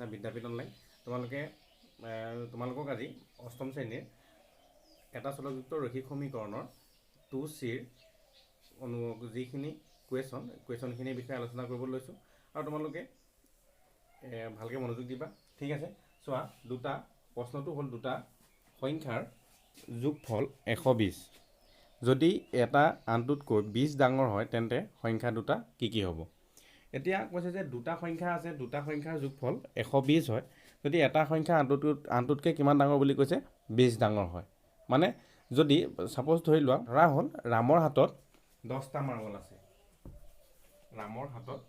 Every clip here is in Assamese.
আছা বিদ্যাপীঠ অনলাইন। তোমালোকে তোমালোকক আজি অষ্টম শ্ৰেণীৰ এটা চলকযুক্ত ৰৈখিক সমীকৰণৰ 2চিৰ অনু যিখিনি কুৱেশ্যনখিনিৰ বিষয়ে আলোচনা কৰিব লৈছোঁ আৰু তোমালোকে ভালকৈ মনোযোগ দিবা, ঠিক আছে? চোৱা, দুটা প্ৰশ্নটো হ'ল দুটা সংখ্যাৰ যোগফল 120। যদি এটা আনটোতকৈ 20 ডাঙৰ হয়, তেন্তে সংখ্যা দুটা কি কি হ'ব? এতিয়া কৈছে যে দুটা সংখ্যা আছে, দুটা সংখ্যাৰ যোগফল 120 হয়। যদি এটা সংখ্যা আনটোতকৈ কিমান ডাঙৰ বুলি কৈছে? 20 ডাঙৰ হয়। মানে যদি ছাপ'জ ধৰি লোৱা, ধৰা হ'ল ৰামৰ হাতত 10টা মাৰ্বল আছে। ৰামৰ হাতত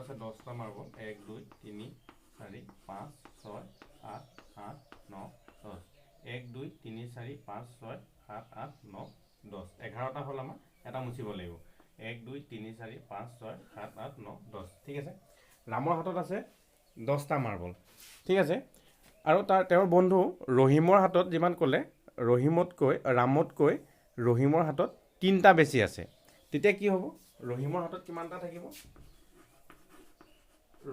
আছে 10টা মাৰ্বল। 1, 2, 3, 4, 5, 6, 7, 8, 9, 10। 1, 2, 3, 4, 5, 6, 7, 8, 9, 10, 11টা হ'ল। আমাৰ এটা মুচিব লাগিব। 1, 2, 3, 4, 5, 6, 7, 8, 9, 10, ঠিক আছে? ৰামৰ হাতত আছে 10টা মাৰ্বল, ঠিক আছে? আৰু তেওঁৰ বন্ধু ৰহিমৰ হাতত যিমান ক'লে, ৰহিমতকৈ, ৰামতকৈ ৰহিমৰ হাতত তিনিটা বেছি আছে। তেতিয়া কি হ'ব? ৰহিমৰ হাতত কিমানটা থাকিব?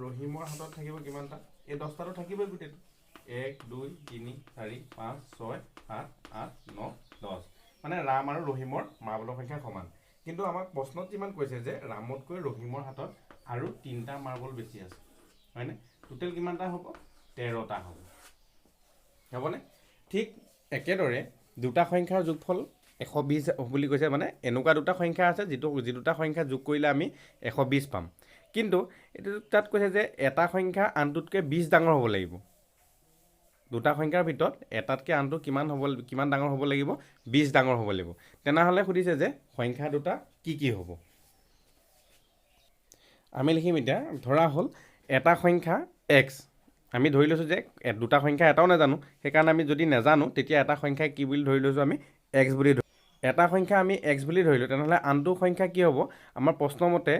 ৰহিমৰ হাতত থাকিব কিমানটা? এই 10টাটো থাকিবই গোটেইটো। 1, 2, 3, 4, 5, 6, 7, 8, 9, 10। মানে ৰাম আৰু ৰহিমৰ মাৰ্বলৰ সংখ্যা সমান। কিন্তু আমাক প্ৰশ্নত যিমান কৈছে যে ৰামতকৈ ৰহিমৰ হাতত আৰু তিনিটা মাৰ্বল বেছি আছে, হয়নে? টোটেল কিমানটা হ'ব? 13টা হ'ব, হ'বনে? ঠিক একেদৰে দুটা সংখ্যাৰ যোগফল 120 বুলি কৈছে। মানে এনেকুৱা দুটা সংখ্যা আছে, যি দুটা সংখ্যা যোগ কৰিলে আমি 120 পাম। কিন্তু এইটো তাত কৈছে যে এটা সংখ্যা আনটোতকৈ 20 ডাঙৰ হ'ব লাগিব। দুটা সংখ্যাৰ ভিতৰত এটাতকৈ আনটো কিমান হ'ব, কিমান ডাঙৰ হ'ব লাগিব? 20 ডাঙৰ হ'ব লাগিব। তেনেহ'লে সুধিছে যে সংখ্যা দুটা কি কি হ'ব? আমি লিখিম, এতিয়া ধৰা হ'ল এটা সংখ্যা এক্স। আমি ধৰি লৈছোঁ যে দুটা সংখ্যা এটাও নাজানো, সেইকাৰণে আমি যদি নাজানো, তেতিয়া এটা সংখ্যা কি বুলি ধৰি লৈছোঁ? আমি এক্স বুলি ধৰি, এটা সংখ্যা আমি এক্স বুলি ধৰিলোঁ। তেনেহ'লে আনটো সংখ্যা কি হ'ব? আমাৰ প্ৰশ্নমতে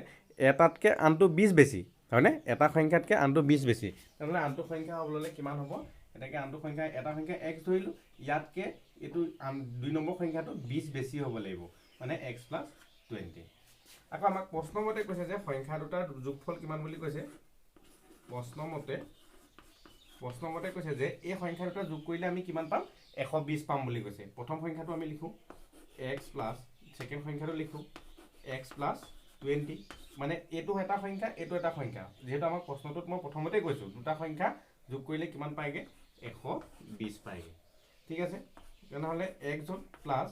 এটাতকৈ আনটো 20 বেছি, হয়নে? এটা সংখ্যাতকৈ আনটো 20 বেছি। তেনেহ'লে আনটো সংখ্যা হ'বলৈ হ'লে কিমান হ'ব? এনেকৈ আনটো সংখ্যা, এটা সংখ্যা এক্স ধৰিলোঁ, ইয়াতকৈ এইটো আন দুই নম্বৰ সংখ্যাটো 20 বেছি হ'ব লাগিব, মানে এক্স প্লাছ 20। আকৌ আমাক প্ৰশ্নমতে কৈছে যে সংখ্যা দুটাৰ যোগফল কিমান বুলি কৈছে। প্ৰশ্নমতে কৈছে যে এই সংখ্যা দুটা যোগ কৰিলে আমি কিমান পাম? 120 পাম বুলি কৈছে। প্ৰথম সংখ্যাটো আমি লিখোঁ এক্স প্লাছ, ছেকেণ্ড সংখ্যাটো লিখোঁ এক্স প্লাছ 20। মানে এইটো এটা সংখ্যা, এইটো এটা সংখ্যা। যিহেতু আমাক প্ৰশ্নটোত মই প্ৰথমতে কৈছোঁ, দুটা সংখ্যা যোগ কৰিলে কিমান পায়গৈ? 120 পায়গৈ, ঠিক আছে? তেনেহ'লে এক্স হ'ল, প্লাছ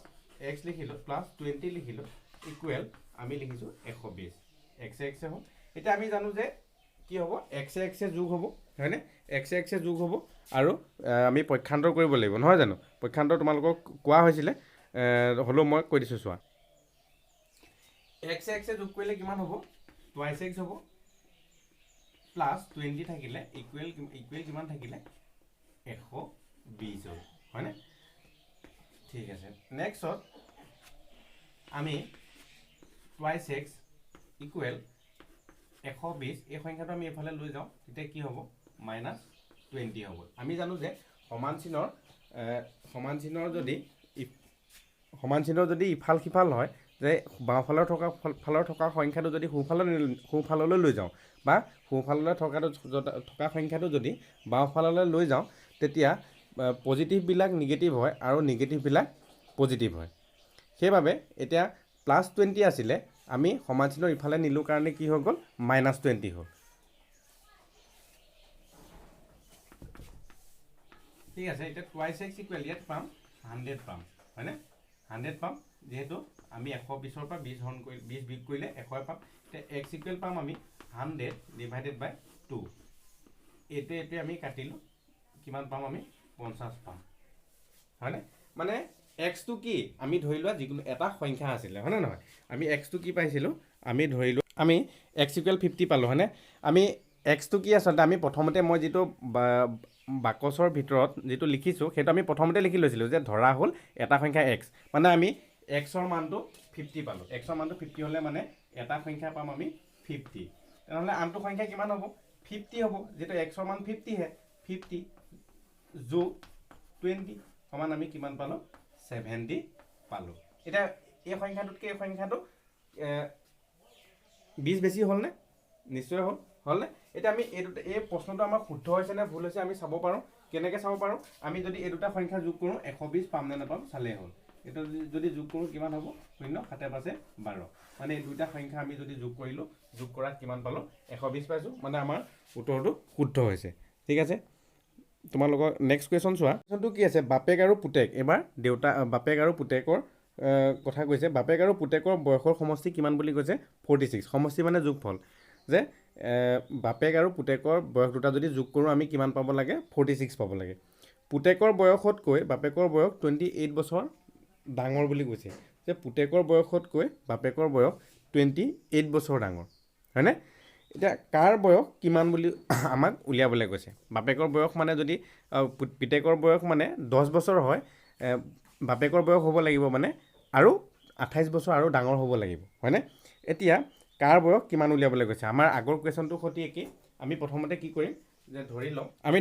এক্স লিখিলোঁ, প্লাছ 20 লিখিলোঁ, ইকুৱেল আমি লিখিছোঁ 120। এক্সে এক্সে হ'ল। এতিয়া আমি জানো যে কি হ'ব? এক্সে এক্সে যোগ হ'ব, হয়নে? এক্সে এক্সে যোগ হ'ব আৰু আমি পক্ষান্তৰ কৰিব লাগিব, নহয় জানো? পক্ষান্তৰ তোমালোকক কোৱা হৈছিলে, হ'লেও মই কৈ দিছোঁ, চোৱা। এক্সে এক্সে যোগ কৰিলে কিমান হ'ব? টুৱাইছ এক্স হ'ব, প্লাছ 20 থাকিলে, ইকুৱেল কিমান থাকিলে? 120 হ'ল, হয়নে? ঠিক আছে। নেক্সটত আমি টুৱাইছ এক্স ইকুৱেল 120, এই সংখ্যাটো আমি এইফালে লৈ যাওঁ, তেতিয়া কি হ'ব? মাইনাছ 20 হ'ব। আমি জানো যে সমান চিহ্নৰ যদি ইফাল সিফাল হয়, যে বাওঁফালৰ থকা ফালৰ থকা সংখ্যাটো যদি সোঁফাললৈ লৈ যাওঁ বা সোঁফাললৈ থকা সংখ্যাটো যদি বাওঁফাললৈ লৈ যাওঁ, তেতিয়া পজিটিভবিলাক নিগেটিভ হয় আৰু নিগেটিভবিলাক পজিটিভ হয়। সেইবাবে এতিয়া প্লাছ 20 আছিলে, আমি সমান চিহ্নৰ ইফালে নিলোঁ কাৰণে কি হৈ গ'ল? মাইনাছ 20 হ'ল। ঠিক আছে। এতিয়া টুৱাইছ এক্স ইকুৱেল ইয়াত পাম 100 পাম, হয়নে? 100 পাম, যিহেতু আমি 120ৰ পৰা 20 হৰণ কৰি, 20 বিয়োগ কৰিলে 100 পাম। এতিয়া এক্স ইকুৱেল পাম আমি 100 ডিভাইডেড বাই 2। এইটোৱে আমি কাটিলোঁ, কিমান পাম আমি? 50 পাম, হয়নে? মানে এক্সটো কি আমি ধৰি লোৱা যিকোনো এটা সংখ্যা আছিলে, হয়নে নহয়? আমি এক্সটো কি পাইছিলোঁ? আমি ধৰি লোৱা আমি এক্স ইকুৱেল 50 পালোঁ, হয়নে? আমি এক্সটো কি আচলতে আমি প্ৰথমতে মই যিটো বাকচৰ ভিতৰত যিটো লিখিছোঁ, সেইটো আমি প্ৰথমতে লিখি লৈছিলোঁ যে ধৰা হ'ল এটা সংখ্যা এক্স। মানে আমি এক্সৰ মানটো 50 পালোঁ। এক্সৰ মানটো 50 হ'লে মানে এটা সংখ্যা পাম আমি 50। তেনেহ'লে আনটো সংখ্যা কিমান হ'ব? 50 হ'ব, যিহেতু এক্সৰ মান 50হে। 50 যোগ 20 সমান আমি কিমান পালোঁ? 70 পালোঁ। এতিয়া এই সংখ্যাটোতকৈ এই সংখ্যাটো 20 বেছি হ'লনে? নিশ্চয় হ'ল, হ'লনে? এতিয়া আমি এই দুটা, এই প্ৰশ্নটো আমাৰ শুদ্ধ হৈছে নে ভুল হৈছে আমি চাব পাৰোঁ। কেনেকৈ চাব পাৰোঁ? আমি যদি এই দুটা সংখ্যা যোগ কৰোঁ 120 পাম নে নাপাম চালেই হ'ল। এইটো যদি যোগ কৰোঁ কিমান হ'ব? 0, 7 5 12। মানে এই দুটা সংখ্যা আমি যদি যোগ কৰিলোঁ, যোগ কৰাত কিমান পালোঁ? 120 পাইছোঁ, মানে আমাৰ উত্তৰটো শুদ্ধ হৈছে। ঠিক আছে, তোমালোকৰ নেক্সট কুৱেশ্যন চোৱা। কুৱেশ্যনটো কি আছে? বাপেক আৰু পুতেক, এইবাৰ দেউতা বাপেক আৰু পুতেকৰ কথা কৈছে। বাপেক আৰু পুতেকৰ বয়সৰ সমষ্টি কিমান বুলি কৈছে? 46। সমষ্টি মানে যোগফল, যে বাপেক আৰু পুতেকৰ বয়স দুটা যদি যোগ কৰোঁ আমি কিমান পাব লাগে? 46 পাব লাগে। পুতেকৰ বয়সতকৈ বাপেকৰ বয়স 28 বছৰ ডাঙৰ বুলি কৈছে, যে পুতেকৰ বয়সতকৈ বাপেকৰ বয়স 28 বছৰ ডাঙৰ, হয়নে? এতিয়া কাৰ বয়স কিমান বুলি আমাক উলিয়াবলৈ কৈছে। বাপেকৰ বয়স মানে যদি পিতেকৰ বয়স মানে 10 বছৰ হয়, বাপেকৰ বয়স হ'ব লাগিব মানে আৰু 28 বছৰ আৰু ডাঙৰ হ'ব লাগিব, হয়নে? এতিয়া কাৰ বয়স কিমান উলিয়াবলৈ কৈছে। আমাৰ আগৰ কুৱেশ্যনটোৰ সৈতে একেই। আমি প্ৰথমতে কি কৰিম যে ধৰি লওঁ, আমি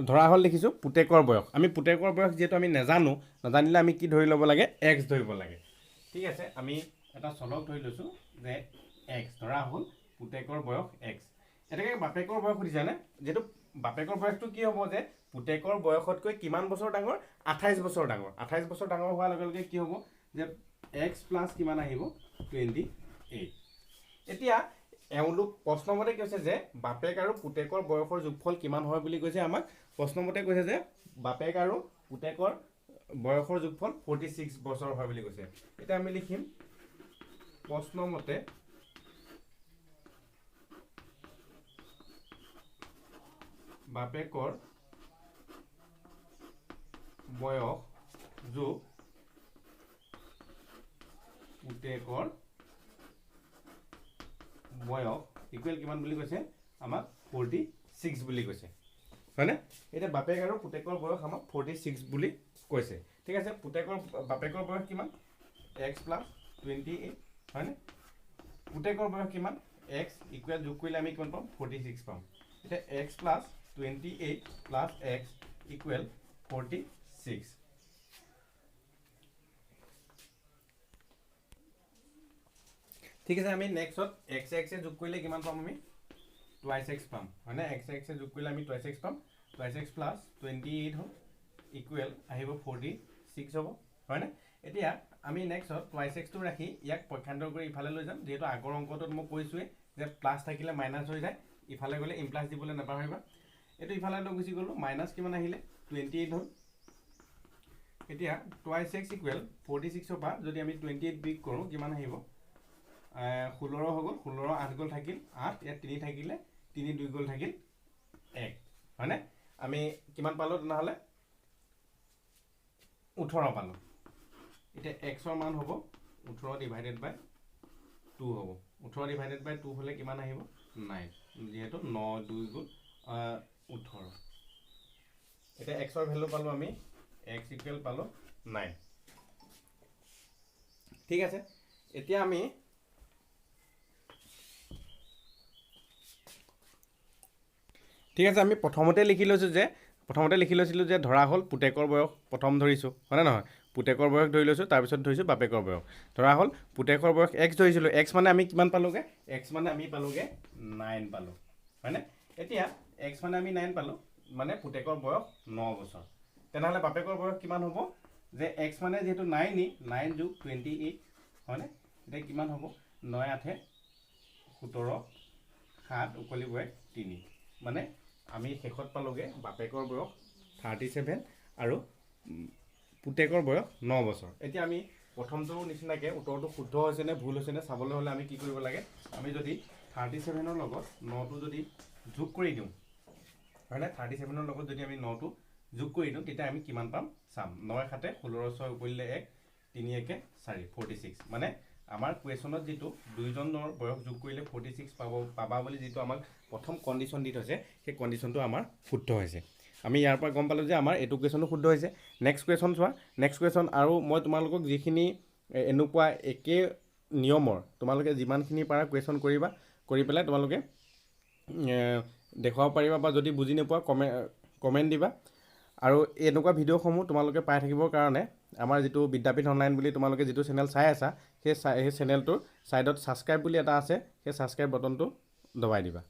ধৰা হ'ল লিখিছোঁ পুতেকৰ বয়স। আমি পুতেকৰ বয়স যিহেতু আমি নাজানো, নাজানিলে আমি কি ধৰি ল'ব লাগে? এক্স ধৰিব লাগে। ঠিক আছে, আমি এটা চলক ধৰি লৈছোঁ যে এক্স, ধৰা হ'ল পুতেকৰ বয়স এক্স। এনেকৈ বাপেকৰ বয়স সুধিছেনে? যিহেতু বাপেকৰ বয়সটো কি হ'ব যে পুতেকৰ বয়সতকৈ কিমান বছৰ ডাঙৰ? 28 বছৰ ডাঙৰ। 28 বছৰ ডাঙৰ হোৱাৰ লগে লগে কি হ'ব যে এক্স প্লাছ কিমান আহিব? 28। এতিয়া এওঁলোক প্ৰশ্নমতে কৈছে যে বাপেক আৰু পুতেকৰ বয়সৰ যোগফল কিমান হয় বুলি কৈছে আমাক। প্ৰশ্নমতে কৈছে যে বাপেক আৰু পুতেকৰ বয়সৰ যোগফল 46 বছৰ হয় বুলি কৈছে। এতিয়া আমি লিখিম প্ৰশ্নমতে বাপেকৰ বয়স যোগ পুতেকৰ বয়স ইকুৱেল কিমান বুলি কৈছে আমাক? 46 বুলি কৈছে, হয়নে? এতিয়া বাপেক আৰু পুতেকৰ বয়স আমাক 46 বুলি কৈছে। ঠিক আছে, পুতেকৰ বাপেকৰ বয়স কিমান? এক্স প্লাছ 28, হয়নে? পুতেকৰ বয়স কিমান? এক্স ইকুৱেল যোগ কৰিলে আমি কিমান পাম? 46 পাম। এতিয়া x plus 28 plus x equal 46। ঠিক আছে, আমি নেক্সট এক্স এক্সে যোগ কৰিলে কিমান পাম? আমি টুৱাইছ এক্স পাম, হয়নে? এক্স এক্সে যোগ কৰিলে আমি টুৱাইছ এক্স পাম। টুৱাইছ এক্স প্লাছ 28 হ'ল ইকুৱেল আহিব 46 হ'ব, হয়নে? এতিয়া আমি নেক্সট টুৱাইছ এক্সটো ৰাখি ইয়াক পক্ষান্তৰ কৰি ইফালে লৈ যাম। যিহেতু আগৰ অংকটোত মই কৈছোঁৱেই যে প্লাছ থাকিলে মাইনাছ হৈ যায়, ইফালে গ'লে ইমপ্লাছ দিবলৈ নাপাহৰিবা। এইটো ইফালে লৈ গুচি গ'লোঁ, মাইনাছ কিমান আহিলে? 28 হ'ল। এতিয়া টুৱাইছ এক্স ইকুৱেল 46ৰ পৰা যদি আমি 28 বিয়োগ কৰোঁ কিমান আহিব? 16 হৈ গ'ল, 16 8 গ'ল থাকিল 8, ইয়াত 3 থাকিলে 3 2 গ'ল থাকিল 1, হয়নে? আমি কিমান পালোঁ তেনেহ'লে? 18 পালোঁ। এতিয়া এক্সৰ মান হ'ব 18 ডিভাইডেড বাই 2 হ'ব। 18 ডিভাইডেড বাই 2 হ'লে কিমান আহিব? 9, যিহেতু 9 2 গ'ল 18। এতিয়া এক্সৰ ভেলু পালোঁ আমি, এক্স ইকুৱেল পালোঁ 9। ঠিক আছে, এতিয়া আমি ঠিক আছে, আমি প্ৰথমতে লিখি লৈছোঁ যে প্ৰথমতে লিখি লৈছিলোঁ যে ধৰা হ'ল পুতেকৰ বয়স প্ৰথম ধৰিছোঁ, হয়নে নহয়? পুতেকৰ বয়স ধৰি লৈছোঁ, তাৰপিছত ধৰিছোঁ বাপেকৰ বয়স। ধৰা হ'ল পুতেকৰ বয়স এক্স ধৰিছিলোঁ, এক্স মানে আমি কিমান পালোঁগৈ? এক্স মানে আমি পালোঁগৈ 9 পালোঁ, হয়নে? এতিয়া এক্স মানে আমি 9 পালোঁ, মানে পুতেকৰ বয়স 9 বছৰ। তেনেহ'লে বাপেকৰ বয়স কিমান হ'ব? যে এক্স মানে যিহেতু 9 9 যোগ 28, হয়নে? এতিয়া কিমান হ'ব? 9 8 17 7 উকলিব 1 3, মানে আমি শেষত পালোঁগৈ বাপেকৰ বয়স 37 আৰু পুতেকৰ বয়স 9 বছৰ। এতিয়া আমি প্ৰথমটোৰ নিচিনাকৈ উত্তৰটো শুদ্ধ হৈছে নে ভুল হৈছে নে চাবলৈ হ'লে আমি কি কৰিব লাগে? আমি যদি 37ৰ লগত 9টো যদি যোগ কৰি দিওঁ, হয়নে? 37ৰ লগত যদি আমি 9টো যোগ কৰি দিওঁ তেতিয়া আমি কিমান পাম চাম। 9 7 16 6 উকলিলে 1, 3 1 4, 46। মানে আমাৰ কুৱেশ্যনত যিটো দুইজনৰ বয়স যোগ কৰিলে 46 পাবা বুলি যিটো আমাক প্ৰথম কণ্ডিশ্যন দি থৈছে, সেই কণ্ডিশ্যনটো আমাৰ শুদ্ধ হৈছে। আমি ইয়াৰ পৰা গম পালোঁ যে আমাৰ এইটো কুৱেশ্যনো শুদ্ধ হৈছে। নেক্সট কুৱেশ্যন চোৱা, নেক্সট কুৱেশ্যন আৰু মই তোমালোকক যিখিনি এনেকুৱা একে নিয়মৰ তোমালোকে যিমানখিনি পাৰা কুৱেশ্যন কৰিবা, কৰি পেলাই তোমালোকে দেখুৱাব পাৰিবা বা যদি বুজি নোপোৱা কমেণ্ট দিবা। আৰু এনেকুৱা ভিডিঅ'সমূহ তোমালোকে পাই থাকিবৰ কাৰণে আমাৰ যিটো বিদ্যাপীঠ অনলাইন বুলি তোমালোকে যিটো চেনেল চাই আছা, সেই চেনেলটোৰ ছাইডত ছাবস্ক্ৰাইব বুলি এটা আছে, সেই ছাবস্ক্ৰাইব বটনটো দবাই দিবা।